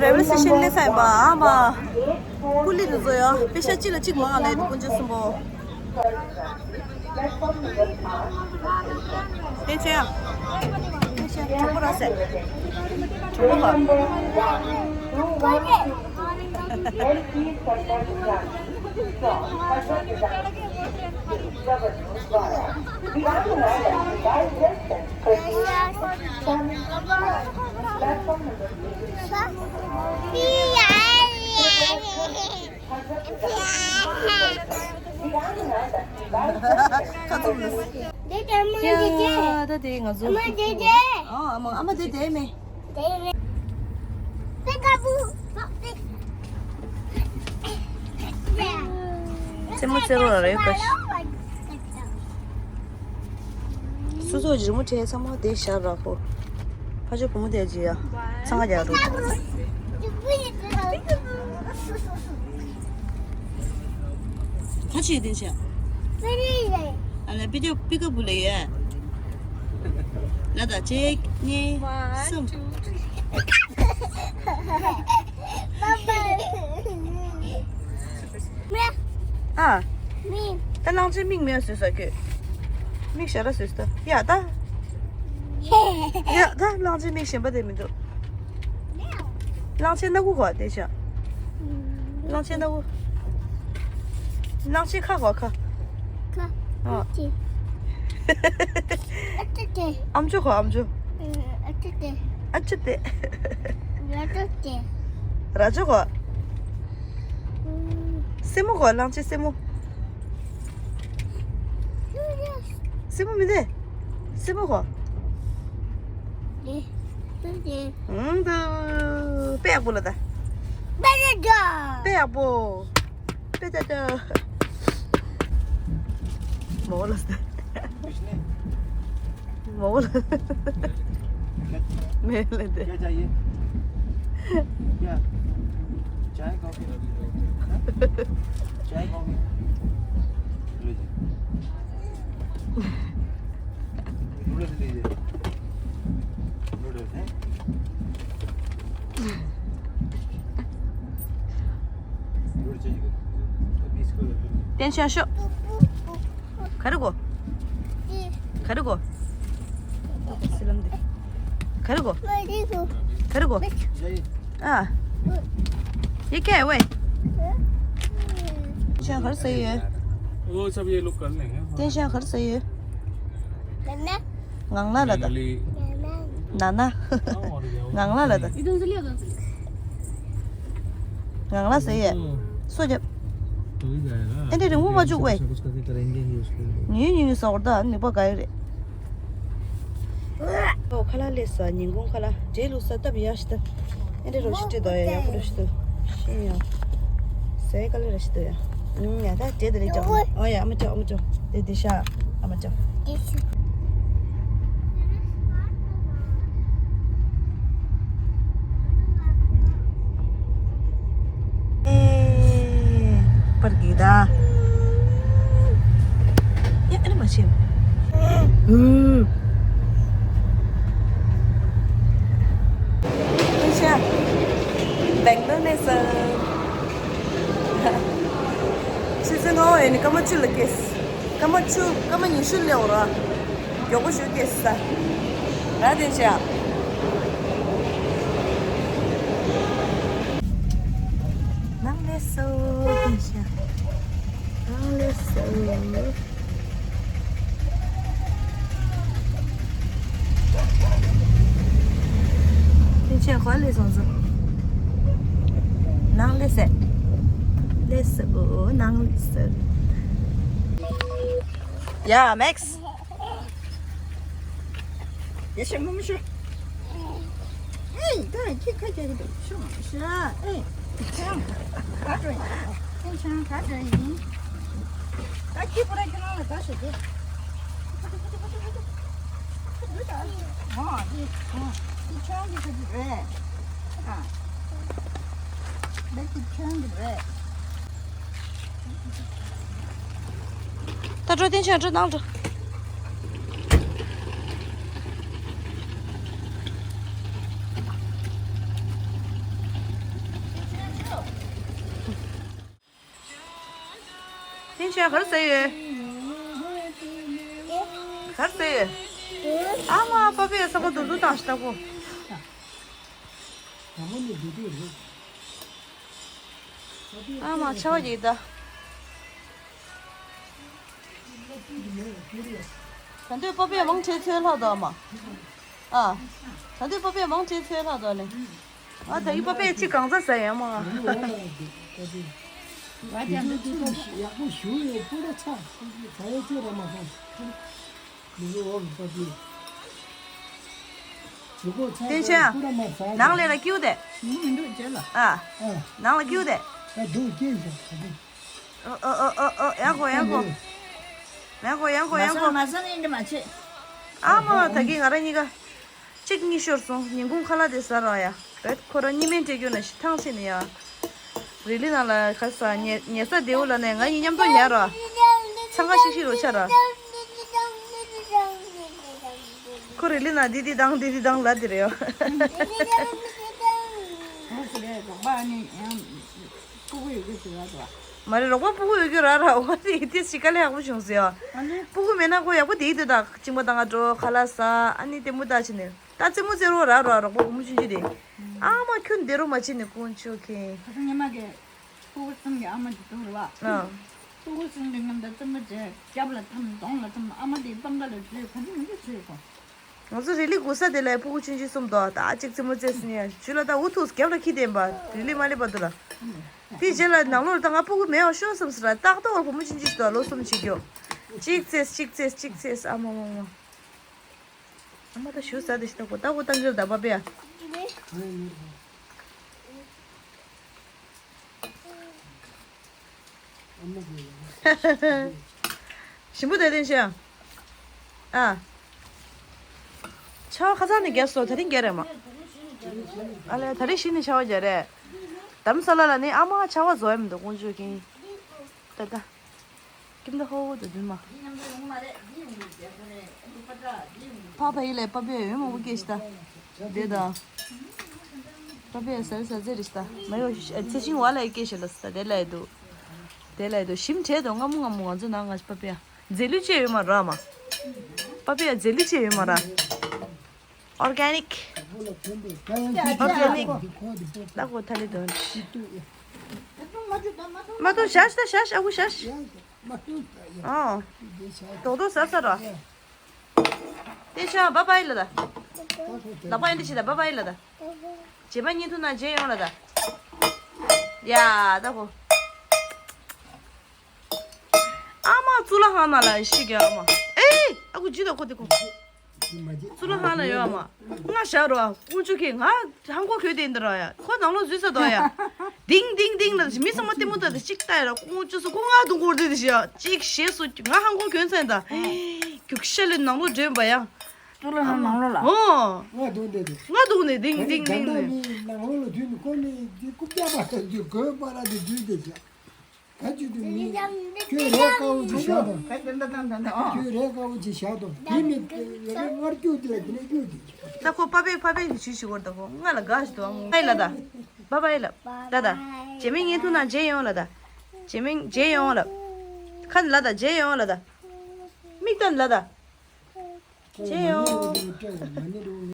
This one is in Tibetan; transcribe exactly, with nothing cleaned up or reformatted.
རེ་ཝལ་སི་ཊེ་ཤན་སླེབས་ཚར་ཡིན་པ། ཨ་མ། ཀུ་ལི་དེ་ཚོ་ཡ། པེ་ཤ་གཅིག་ལ་གཅིག་མང་ང་ལས་དཀོན་མཆོག་གསུམ་པོ། དེ་ཆེ་ཡ། དེ་ཆེ་གྲོགས་པོ་ར་ཟེར། གྲོགས་པོ་ཧ། ཁ་ཐུག་ལ། དེ་ལྟར་མ་དེ་དེ། ཡ་ད་དེ་ང་ཚོ། ཨ་མ་དེ་དེ། ཨ་ཨ་མ་ཨ་མ་དེ་དེ་མེད། དེ་མེད། པེ་ཀ་བུ། རྩེད་མོ་རྩེ་རོགས་ལ་རེ་ཡོད་ཀ། སོ་སོ་རི་མོ་བྲིས་ཚང་མ་དེ་ཞར་ར་ཧོ། ཕ་ཆོས་བུ་མོ་དེ་ཅི་ཡ། ཚང་མ་རྒྱག་རོགས། ག་ཆེ་དེ་ཆེ། ཨ་ལ་པི་ཀ་པི་ཀ་བུ་ལ་ཡ། ལ་ད་གཅིག་གཉིས་གསུམ། ཨ། མིག་ད་གླང་ཆེན་མིག་མེད་བཟོས་ས་ཁྱོད། མིག་ཞར་ར་བཟོས་ས་ཡ་ད། ཡ་ད་གླང་ཆེན་མིག་གཞན་པ་དེ་མི་འདུག་གླང་ཆེན་སྣ་ཁུག་གོ་དེ་ཤ། གླང་ཆེན་སྣ་ཁུག་གླང་ཆེན་ཁ་གོ་ཁ། ཁ། ཨ། ཨ་ཅེ། ཨ་ཅེ་ཅེ། ཨམ་ཅོ་གོ་ཨམ་ཅོ། ཨ་ཅེ་ཅེ། ཨ་ཅེ་ཏེ། ར་ཅོ་ཅེ། ར་ཅོ་གོ། སེན་མོ་གོ་གླང་ཆེན་སེན་མོ། སེན་མོ་མི་འདུག་སེན་མོ་གོ། ཨང་དུ། དཔེ་ཡག་པོ་ལ་ད། དཔེ་ཡག་པོ། དཔེ་ད་ད། མོ་ལ་ཟེར། མོ་ལ། མེ་ལ་དེ། क्या चाहिए? क्या? चाय कॉफी? चाय कॉफी? लो जी। नूडल्स लीजिए। नूडल्स हैं? नूडल्स चाहिए। अभी इसको रखो। ཏན་ཞང་ཤོག་ག་རེ་གོ་ག་རེ་གོ་ག་རེ་གོ་ག་རེ་གོ་ཨ། ये क्या है वे? ཏན་ཞང་ག་རེ་ཟེར་ཡོད། वो सब ये लोग कर लेंगे। ཏན་ཞང་ག་རེ་ཟེར་ཡོད། ངང་ལ་ལ་ད། ནང་ན། ངང་ལ་ལ་ད། ངང་ལ་ཟེར་ཡས། སོ་རྒྱབ། ཨེ་འདྲ་རིང་པོ་མ་བཅུག་ཝེ། ཉུང་ཉུང་ཟོར་ད་ནུས་པ་ག་ཡོད་རེད། ཨོ་ཁ་ལག་ལས་ས་ཉིན་གུང་ཁ་ལག་འབྲས་ལུག་ས་སྟབས་ཡག་ཤི་ད། ཨེ་འདྲ་རོ་ཤི་ཏི་དོ་ཡ་ཡག་པོ་རོ་ཤི་ཏི། ཤི་ཡ། ཟས་ག་ལེ་ར་ཤི་ཏི་ཡ། ཨུམ་ཡ་ད་འབྲས་དེ་རེད་ཅག་ཨོ་ཡ་ཨ་མ་ཅག་ཨ་མ་ཅག་དེ་དེ་ཤ་ཨ་མ་ཅག་ཨེ། པར་གི་ད། ཡ་ཨ་ནི་མ་ཤེས། ཨུམ། ཨེ་ཤ། བེང་ལོར་ནས་སོང་། ཆུ་ཚོད་ལྔ་པ་ཡིན་ནི་སྐར་མ་བཅུ་ལ་སྐྱེས། སྐར་མ་བཅུ་སྐར་མ་ཉི་ཤུ་སླེབས་འོ་ར། མགྱོགས་པོ་ཞིག་སྐྱེས་ས། ར་དེ་བྱ། ནང་ལས་སོ་དེ་བྱ། ནང་ལས་སོ། དེ་ཆེན་ཁོ་ལས་སོང་ཟིན། ནང་ལས་སེ། ལས་སེ་བོ་ནང་ལས་སེ། ཡ་མེག་སི། ཡ་ཤ་མུ་མུ་ཤ། ཨེ་ད་ཁྱི་ཁ་རྒྱག་གི་འདུག་ཤོག་ཤ་ཨེ། ཆང་ག་འགྲོ་ཡིན། ཨེ་ཆང་ག་འགྲོ་ཡིན། ད་ཁྱི་པོ་ར་ཁྱི་ནང་ལ་ད་ཤོག་གི། ཨ་འདི་ཨ་འདི་ཆང་གི་ཁ་རྒྱུ་རེད། ཨ་འདི་ཁྱི་ཆང་གི་རེད། ད་འགྲོ་བསྟན་ཆང་འགྲོ་ནང་འགྲོ། ཅག་གར་ཟེར་ཡོད། གར་ཟེར་ཡོད། ཨ་མ་པ་པའི་ས་མ་དུ་དུ་བཏང་ཞིག་ལྟ་གོ། ཨ་མ་ཆ་བ་ཡིག་ད། ད་འདོད་པ་པའི་མང་ཆེ་ཚོའི་ལྷག་དོ་མ། ཨ། ད་འདོད་པ་པའི་མང་ཆེ་ཚོའི་ལྷག་དོ་ལེ། ཨ་ད་གི་པ་པའི་ཅི་གང་ཟ་ཟ་ཡ་མ། ཡག་པོ་ཞུ་ཡོད་པོ་ལ་ཆ་ཟ་ཡ་ཅི་ར་མ་སོང་། མི་རུ་འོག་པ་པའི། ཞུ་གོ་ཆ་བསྟན་ཆེན། ནང་ལས་ལ་སྐྱིའུ་དེ། མི་འདུག་རྗེས་ལ། ཨ། ནང་ལ་སྐྱིའུ་དེ། ད་འདུག་སྐྱིད་ཤོག་ད་དེ། ཨོ་ཨོ་ཨོ་ཨོ་ཨོ། ཡང་གོ་ཡང་གོ། ཡང་གོ་ཡང་གོ་ཡང་གོ། མ་ས་ནི་འདི་མ་ཆེ། ཨ་མ་ད་གི་ང་རང་གཉིས་ཀ། གཅིག་གཉིས་ཤོར་སོང་། ཉིན་གུང་ཁ་ལག་དེ་ཟ་ར་ཡ། རེད་ཁོ་རང་གཉིས་སྨན་སྤྲད་རྒྱུ་ན་ཤི་ཐང་ཆད་ནས་ཡ། རི་ལི་ནང་ལ་ཁ་ས་ཉལ་ཉལ་ས་དེའུ་ལ་ནས་ང་གཉིས་མཉམ་དུ་ཉལ་ར། འཚང་ཁ་ཤིག་ཤིག་རོ་ཆ་ར། ཁོ་རི་ལི་ན་དི་དི་དང་དི་དི་དང་ལ་དི་རེད་ཡ། ཨོ་སི་རེད་རོགས་པ་ནི་ཡང་སྤུ་གུ་ཡོད་རྒྱུ་ཟེར་བ་རེད་བ། མ་རེད་རོགས་པ་སྤུ་གུ་ཡོད་རྒྱུ་ར་ར་འོ་དེ་དེ་ཞིག་དཀའ་ལས་ཡག་པོ་བྱུང་ཟེར་ཡ། ཨ་ནི། སྤུ་གུ་མེད་ན་ཁོ་ཡག་པོ་དེ་དེ་དང་གཅིན་པ་དང་ང་འགྲོ་ཁ་ལག་ཟ་ཨ་ནི་ལྟད་མོ་ལྟ་བྱས་ནས་ད་རྩེད་མོ་རྩེ་རོགས་ར་ར་རོགས་པ་བུ་མོ་ཆུང་ཆུང་དེ། ཨ་མ་ཁྱོད་འདི་རོགས་མ་བྱས་ནས་དཀོན་མཆོག་མཁྱེན། ཁ་སང་ཉི་མ་གི་སྤུ་གུ་གསུམ་གྱི་ཨ་མ་དེ་དུག་རེད་བ། ཨ། སྤུ་གུ་གསུམ་གྱི་མཉམ་དུ་རྩེད་མོ་རྩེ་རྒྱབ་ལ་འཐམ་གདོང་ལ་འཐམ་ཨ་མ་དེའི་པང་ཁ་ལ་འཛུལ་ག་འདྲ་མི་འདྲ་བྱས་སོང་། ང་ཚོ་རི་ལི་གུ་ས་དེ་ལ་སྤུ་གུ་ཆུང་ཆུང་གསུམ་དོ་ད་གཅིག་རྩེད་མོ་རྩེ་ཟིན་ཡ་ཇུ་ལ་ད་འུ་ཐུག་རྒྱབ་ལ་ཁྱི་དེན་པ་རི་ལི་མ་ལི་པ་དུ་ལ། དེ་རྗེས་ལ་ནང་ལོགས་ལ་ད་ང་སྤུ་གུ་མེད་བ་ཤོག་བསམ་ཟེར་ལ་ཏག་ཏག་བ་བུ་མོ་ཆུང་ཆུང་ཞིག་དོ་ལོ་གསུམ་བྱེད་རྒྱུ། གཅིག་རྩེས་གཅིག་རྩེས་གཅིག་རྩེས་ཨ་མ་མ་མ། ཨ་མ་ད་ཞུ་ས་དེ་ཞིག་ད་གོ་ད་གོ་ད་འགྱུར་ད་པ་པེ་ཡ། ཞིམ་པོ་དེ་དེ་ཤ། ཨ། ཆ་བ་ཁ་སང་ནས་རྒྱབ་སོ་དེ་རིང་རྒྱབ་རེད་མ། ཨ་ལས་དེ་རིང་ཤི་ནས་ཆ་བ་རྒྱབ་རེད། དམ་ས་ལ་ལ་ནི་ཨ་མ་ཆ་བ་བཟོ་ཡ་མི་འདུག་དཀོན་མཆོག་མཁྱེན། ད་ད། ཀིམ་ད་ཧོ་ཧོ་ད་དུ་མ། ཕ་ཕ་ཡི་ལས་པ་པའི་འོས་མང་པོ་སྐྱེས་ཤི་ད། དེ་ད། པ་པའི་ཟ་ཟ་ཟེར་རེ་ཤི་ད། མ་ཡོ་ཚེ་ཤིང་བ་ལ་ཡི་སྐྱེས་ཤི་ལ་ཟ་དེ་ལ་ཡི་དུ། དེ་ལ་ཡི་དུ་ཞིམ་བྲལ་དུ་སྔ་མོ་སྔ་མོ་ང་ཚོ་ནང་ང་ཞི་པ་པའི་རྫས་ལུད་ཅེས་ཡོད་མ་ར་མ། པ་པའི་རྫས་ལུད་ཅེས་ཡོད་མ་ར། Organic. Organic. ལ་གོ་ཐ་ལི་དོན། མ་ཏོ་ཤ་ཤ་ཤ་ཤ་ཨ་ཁུ་ཤ་ཤ། ཨོ། དོ་དོ་ས་ས་ར། དེ་ཤ་བ་བའི་ལ་ད། ལ་པ་ཡིན་དེ་ཤི་ད་བ་བའི་ལ་ད། རྗེས་མ་ཉིན་ཐུ་ན་རྗེས་ཡོང་ལ་ད། ཡ་ད་གོ། ཨ་མ་ཙུ་ལ་ཧང་ན་ལ་ཤི་གི་ཨ་མ། ཨེ་ཨ་ཁུ་ཇི་ད་ཁོ་དེ་ཁོ། ཙུ་ལ་ཧང་ན་ཡོད་ཨ་མ། ང་ཞག་རོ་ཨ་ཀུན་ཆུ་ཁེ་ང་ཧང་གོ་གོ་དེ་འདི་ར་ཡ་ཁོ་ནང་ལོ་འཛུལ་ས་དོ་ཡ། ལྡིང་ལྡིང་ལྡིང་ལ་མི་ཚང་མ་ལྟད་མོ་ལྟ་དེ་གཅིག་ལྟ་ཡ་ར་ཀུན་ཆུ་སུ་ཁོ་ང་དུང་གོར་དེ་དེ་ཤི་ཡ་གཅིག་ཞེས་སུ་ང་ཧང་གོ་གོན་ཚན་ད། རྒྱུག་ཤ་ལེ་ནང་ལོ་འདྲེན་པ་ཡ། ཙུ་ལ་ཧང་ནང་ལོ་ལ། ཨོ། ང་དུང་དེ་དེ། ང་དུང་ནས་ལྡིང་ལྡིང་ལྡིང་ནས། ནང་ལོ་ལ་དུས་ནི་ཁོ་ནི་དེ་རྐུབ་བཀྱག་པ་དེ་དུས་གོས་པ་ར་དེ་དུས་དེ་ཤི་ཡ། ག་ཅི་དུ་མི། ཁྱོད་རས་དཀར་པོ་ཅིག་བཞག་དང་། ཁྱོད་རས་དཀར་པོ་ཅིག་བཞག་དང་། དེ་མི་ཡོད་རེད་སྔར་སྐྱུག་དེ་ལ་དེ་ནས་སྐྱུག་དེ། ད་ཁོ་པ་པའི་པ་པའི་གི་ཇུས་ཤིག་བོར་ད་ཁོ་ང་ལ་དགའ་ཞིག་འདུག་ཨ་མོ་ང་ལ་ད། པ་པའི་ལ། ད་ད། རྗེས་མའི་ཉིན་ཐུ་ན་རྗེས་ཡོང་ལ་ད། རྗེས་མའི་རྗེས་ཡོང་ལ། ཁ་ནི་ལ་ད་རྗེས་ཡོང་ལ་ད། མིག་ལྟ་ནི་ལ་ད། རྗེས་ཡོང་།